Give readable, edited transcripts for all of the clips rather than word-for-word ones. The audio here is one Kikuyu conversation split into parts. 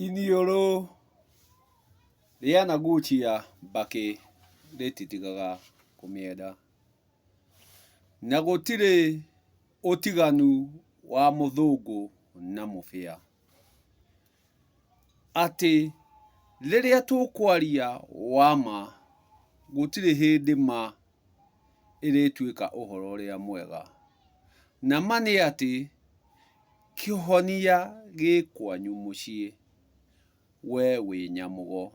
Iniũrũ rĩanaguchia mbakĩ rĩtitigaga kũmĩenda. Na gũtirĩ ũtiganu wa mũthũngũ na mũbĩa. Atĩ rĩrĩa tũkwaria wa ma, gũtirĩ hĩndĩ ma ĩrĩtuĩka ũhoro ũrĩa mwega. Na ma nĩ atĩ kĩhonia gĩ kwanyu mũciĩ, we wĩ nyamũgo,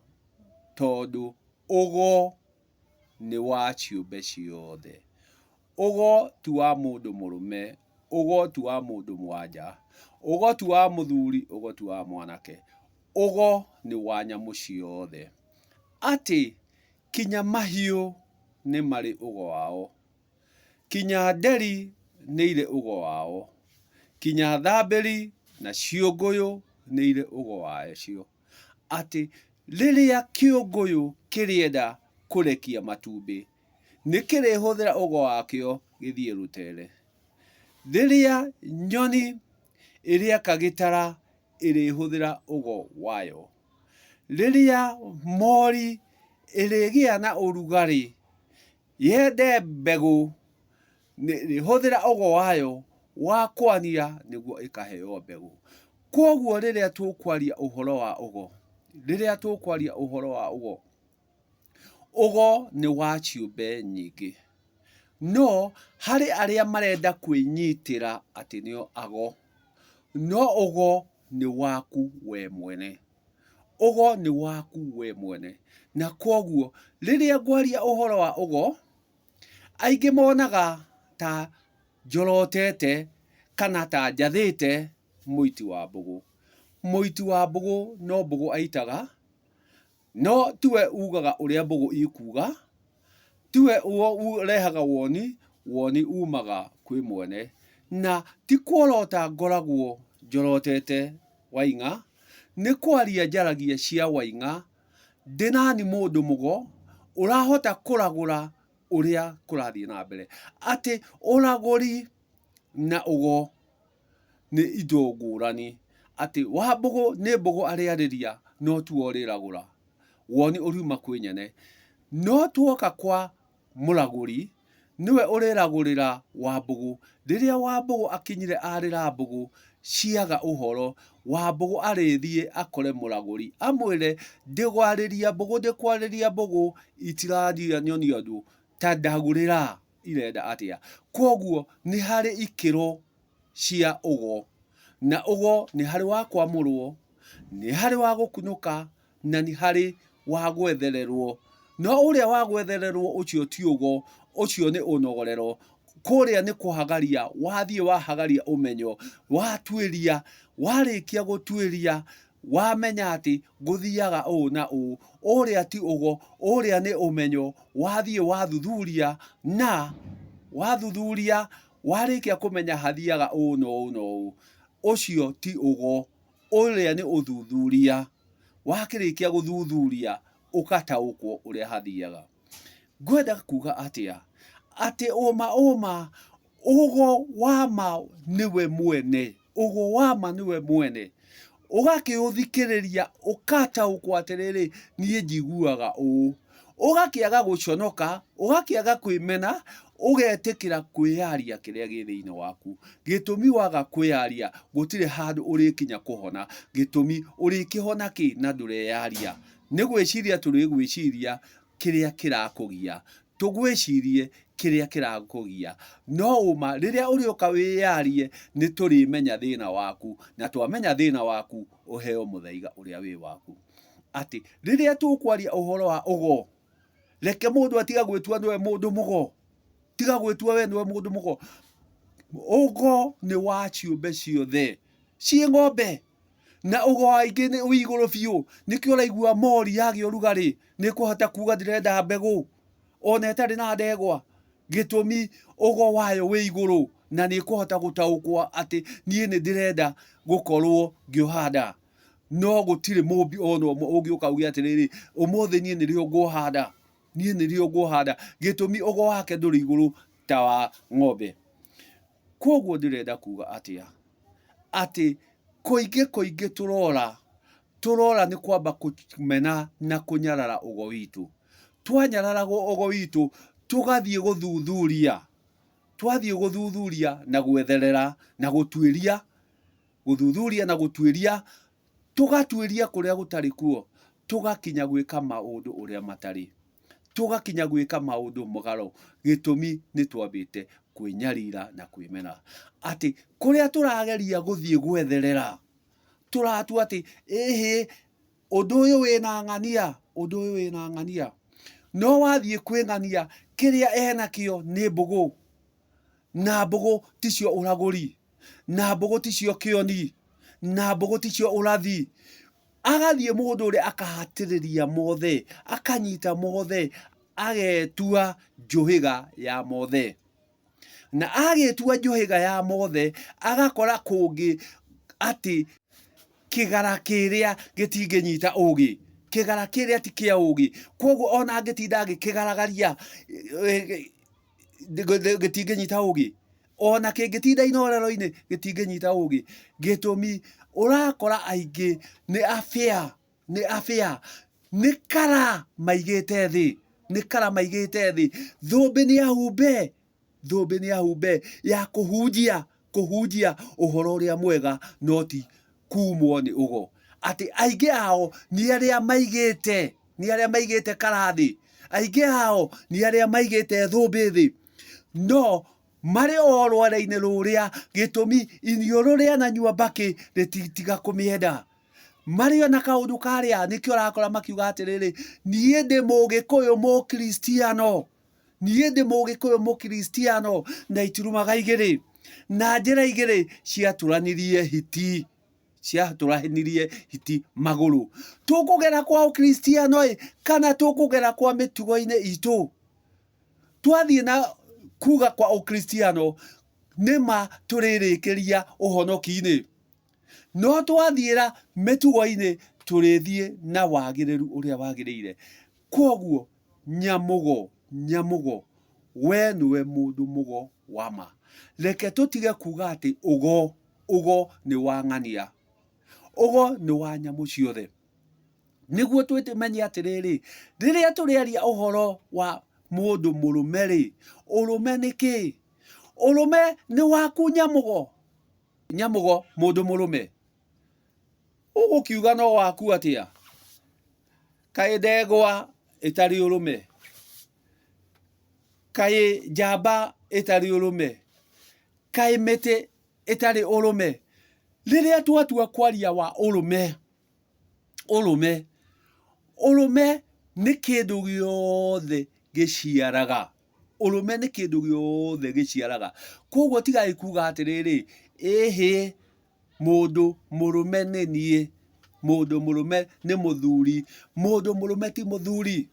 tondũ ũgo nĩ wa ciũmbe ciothe. Ũgo ti wa mũndũ mũrũme, ũgo ti wa mũndũ wa nja, ũgo ti wa mũthuri, ũgo ti wa mwanake, ũgo nĩ wa nyamũ ciothe. Atĩ kinya mahiũ nĩ marĩ ũgo wao, kinya nderi nĩ irĩ ũgo wao, kinya thambĩri na ciũngũyũ nĩ irĩ ũgo wacio. Atĩ rĩrĩa kĩũngũyũ kĩrĩenda kũrekia matumbĩ, nĩ kĩrĩhũthĩra ũgo wakĩo gĩthiĩ rũtere. Rĩrĩa nyoni ĩrĩaka gĩtara ĩrĩhũthĩra ũgo wayo. Rĩrĩa mori ĩrĩgĩa na ũrugarĩ yende mbegũ, ĩrĩhũthĩra ũgo wayo wa kwania nĩguo ĩkaheo mbegũ. Kwoguo rĩrĩa tũkwaria ũhoro wa ũgo, rĩrĩa tũkwaria ũhoro wa ũgo, Ũgo nĩ wa ciũmbe nyingĩ, no harĩ arĩa marenda kwĩnyitĩra atĩ nĩo ago, no ũgo nĩ waku we mwene. Ũgo nĩ waku we mwene, na kwoguo rĩrĩa ngwaria ũhoro wa ũgo, aingĩ monaga ta njorotete kana ta njathĩte mũiti wa mbũgũ. Mũiti wa mbũgũ no mbũgũ aitaga, No tiwe ugaga ũrĩa mbũgũ ikuga, tiwe ũrehaga woni, woni umaga kwĩ mwene. Na ti kuorota ngoragwo njorotete Waing'a, nĩ kwaria njaragia cia Waing'a, ndĩ nani mũndũ mũgo ũrahota kũragũra ũrĩa kũrathiĩ na mbere. Atĩ ũragũri na ũgo nĩ indo ngũrani, atĩ Wambũgũ nĩ mbũgũ arĩarĩria no tiwe ũrĩragũra, woni ũriuma kwĩ nyene. No tuoka kwa mũragũri, nĩwe ũrĩragũrĩra Wambũgũ. Rĩrĩa Wambũgũ akinyire arĩra mbũgũ ciaga ũhoro, Wambũgũ arĩthiĩ akore mũragũri amwĩre ndĩkwarĩria mbũgũ ndĩkwarĩria mbũgũ itiranyonia ũndũ, ta ndagũrĩra irenda atĩa. Kwoguo nĩ harĩ ikĩro cia ũgo, na ũgo nĩ harĩ wa kwamũrwo, nĩ harĩ wa gũkunũka, na nĩ harĩ wa gwethererwo. No ũrĩa wa gwethererwo ũcio ti ũgo, ũcio nĩ ũnogorero. Kũrĩa nĩ kũhagaria, wathiĩ wahagaria ũmenyo, watuĩria, warĩkia gũtuĩria, wamenya atĩ gũthiaga ũũ na ũũ, ũrĩa ti ũgo, ũrĩa nĩ ũmenyo, wathiĩ wathuthuria, na wathuthuria warĩkia kũmenya hathiaga ũũ na ũũ na ũũ, ũcio ti ũgo, ũrĩa nĩ ũthuthuria. Wakĩrĩkia gũthuthuria ũgataũkwo ũrĩa hathiaga. Ngwenda kuga atĩa? Atĩ ũma ũma Ũgo wa ma nĩwe mwene, ũgo wa ma nĩwe mwene. Ũgakĩũthikĩrĩria ũgataũkwo atĩrĩrĩ, niĩ njiguaga ũũ. Ũgakĩaga gũconoka, ũgakĩaga kwĩmena, ũgetĩkĩra kwĩyaria kĩrĩa gĩ thĩinĩ waku. Gĩtũmi waga kwĩyaria gũtirĩ handũ ũrĩkinya kũhona. Gĩtũmi ũrĩkĩhona kĩ na ndũreyaria? Nĩ gwĩciria tũrĩgwĩciria kĩrĩa kĩrakũgia. Tũgwĩcirie kĩrĩa kĩrakũgia. No ũma rĩrĩa ũrĩũka wĩyarie nĩ tũrĩmenya thĩna waku, na twamenya thĩna waku ũheo mũthaiga ũrĩa wĩ waku. Atĩ rĩrĩa tũkwaria ũhoro wa ũgo, reke mũndũ atige gwĩtua nĩwe mũndũ mũgo. Tiga gwĩtua we nĩwe mũndũ mũgo. Ũgo nĩ wa ciũmbe ciothe, ciĩ ng'ombe na ũgo wa aingĩ nĩ wĩ igũrũ biũ. Nĩkĩo ũraigua mori yagĩa ũrugarĩ nĩ ĩkũhota kuga ndĩrenda mbegũ ona ĩtarĩ na ndegwa. Gĩtũmi ũgo wayo wĩ igũrũ na nĩ ĩkũhota gũtaũkwo atĩ niĩ nĩ ndĩrenda gũkorwo ngĩũhanda. No gũtirĩ mũmbi ona ũmwe ũngĩũka auge atĩrĩrĩ, ũmũthĩ niĩ nĩrĩo ngũhanda, niĩ nĩrĩo ngũhanda. Gĩtũmi ũgo wake ndũrĩ igũrũ ta wa ng'ombe. Kwoguo ndĩrenda kuga atĩa? Atĩ kũingĩ kũingĩ tũrora. Tũrora nĩ kwamba kũmena na kũnyarara ũgo witũ. Twanyarara ũgo witũ, tũgathiĩ gũthuthuria. Twathiĩ gũthuthuria na gwetherera na gũtuĩria, gũthuthuria na gũtuĩria, tũgatuĩria kũrĩa gũtarĩ kuo, tũgakinya gwĩka maũndũ ũrĩa matarĩ. Tũgakinya gwĩka maũndũ mũgaro. Gĩtũmi nĩ twambĩte kwĩnyarira na kwĩmena. Atĩ kũrĩa tũrageria gũthiĩ gwetherera, tũratua atĩ ĩhĩ ũndũ ũyũ wĩna ng'ania, ũndũ ũyũ wĩna ng'ania. No wathiĩ kwĩ ng'ania kĩrĩa enakĩo nĩ mbũgũ, na mbũgũ ticio ũragũri, na mbũgũ ticio kĩoni, na mbũgũ ticio ũrathi. Agathiĩ mũndũ ũrĩa akahatĩrĩria mothe, akanyita mothe, agetua njũhĩga ya mothe. Na agĩtua njũhĩga ya mothe, agakora kũngĩ atĩ kĩgara kĩrĩa gĩtingĩnyita ũgĩ. Kĩgara kĩrĩa ti kĩa ũgĩ. Kwoguo ona angĩtinda agĩkĩgaragaria gĩtingĩnyita ũgĩ. Ona kĩngĩtinda inorero-inĩ gĩtingĩnyita ũgĩ. Gĩtũmi ũrakora aingĩ nĩ abĩa nĩ abĩa nĩ kara maigĩte thĩ nĩ kara maigĩte thĩ thũmbĩ nĩ ahumbe thũmbĩ nĩ ahumbe ya kũhunjia kũhunjia ũhoro ũrĩa mwega no ti kumwo nĩ ũgo atĩ aingĩ ao nĩ arĩa maigĩte nĩ arĩa maigĩte kara thĩ aingĩ ao nĩ arĩa maigĩte thũmbĩ thĩ no marĩ o rware-inĩ rũrĩa gĩtũmi iniũrũ rĩananyua mbakĩ rĩtitiga kũmĩenda Marĩ o na kaũndũ karĩa nĩkĩo ũrakora makiuga atĩrĩrĩ, niĩ ndĩ mũgĩkũyũ mũkristiano, niĩ ndĩ mũgĩkũyũ mũkristiano, na iturumaga igĩrĩ, na njĩra igĩrĩ ciatũranirie hiti, ciatũranirie hiti magũrũ. Tũkũgera kwa ũkristiano ĩ, kana tũkũgera kwa mĩtugo-inĩ itũ? Twathiĩ na kuga kwa ũkristiano, nĩma tũrĩrĩkĩria ũhonoki-inĩ. No twathiĩra mĩtugo-inĩ tũrĩthiĩ na wagĩrĩru ũrĩa wagĩrĩire. Kwoguo nyamũgo, nyamũgo, we nĩwe mũndũ mũgo wa ma. Reke tũtige kuga atĩ ũgo, ũgo nĩ wa ng'ania. Ũgo nĩ wa nyamũ ciothe. Nĩguo tũmenye atĩrĩrĩ, rĩrĩa tũrĩaria ũhoro wa mũndũ mũrũme-rĩ, ũrũme nĩ kĩĩ? Ũrũme nĩ waku nyamũgo? Nyamũgo mũndũ mũrũme ũgũkiuga no waku atĩa? Kaĩ ndegwa ĩtarĩ ũrũme? Kaĩ njamba ĩtarĩ ũrũme? Kaĩ mĩtĩ ĩtarĩ ũrũme? Rĩrĩa twatua kwaria wa ũrũme, ũrũme, ũrũme nĩ kĩndũ gĩothe gĩciaraga. Ũrũme nĩ kĩndũ gĩothe gĩciaraga. Kwoguo tigai kuga atĩrĩrĩ, ĩhĩ mũndũ mũrũme nĩ niĩ, mũndũ mũrũme nĩ mũthuri. Mũndũ mũrũme ti mũthuri,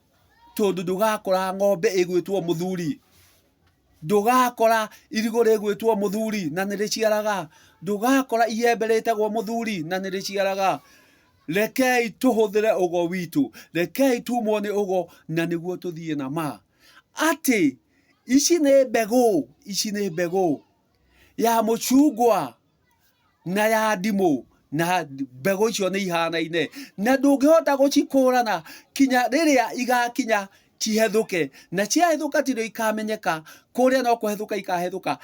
tondũ ndũgakora ng'ombe ĩgwĩtwo mũthuri. Ndũgakora irigũ rĩgwĩtwo mũthuri na nĩ rĩciaraga. Ndũgakora iembe rĩtagwo mũthuri na nĩ rĩciaraga. Rekei tũhũthĩre ũgo witũ, rekei tumwo nĩ ũgo na nĩguo tũthiĩ na ma. Atĩ ici nĩ mbegũ, ici nĩ mbegũ ya mũcungwa na ya ndimũ na mbegũ icio nĩ ihanaine na ndũngĩhota gũcikũrana kinya rĩrĩa igakinya cihethũke na ciahethũka tirĩo ikamenyeka kũrĩa no kũhethũka ikahethũka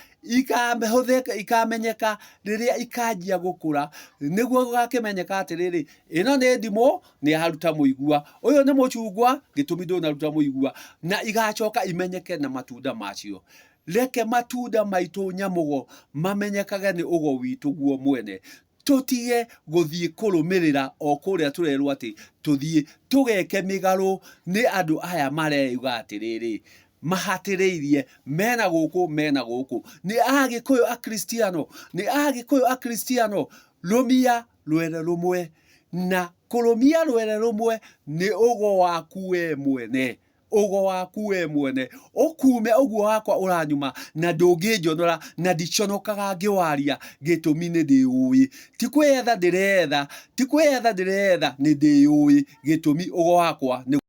ikamenyeka rĩrĩa ikanjia gũkũra nĩguo gũgakĩmenyeka atĩrĩrĩ ĩno nĩ ndimũ nĩ yaruta mũigua ũyũ nĩ mũcungwa gĩtũmi ndũnaruta mũigua na igacoka imenyeke na matunda macio Reke matunda maitũ nyamũgo mamenyekage nĩ ũgo witũ guo mwene, tũtige gũthiĩ kũrũmĩrĩra o kũrĩa tũrerwo atĩ tũthiĩ tũgeke mĩgarũ nĩ andũ aya mareuga atĩrĩrĩ, mahatĩrĩirie mena gũkũ mena gũkũ. Nĩ Agĩkũyũ Akristiano, nĩ Agĩkũyũ Akristiano, rũmia rwere rũmwe. Na kũrũmia rwere rũmwe nĩ ũgo waku we mwene. Ũgo waku we mwene ũkume ũguo wakwa ũranyuma na ndũngĩnjonora na ndiconokaga ngĩwaria gĩtũmi nĩ ndĩũĩ ti kwĩyetha ndĩreyetha ti kwĩyetha ndĩreyetha nĩ ndĩyũĩ gĩtũmi ũgo wakwa nĩ.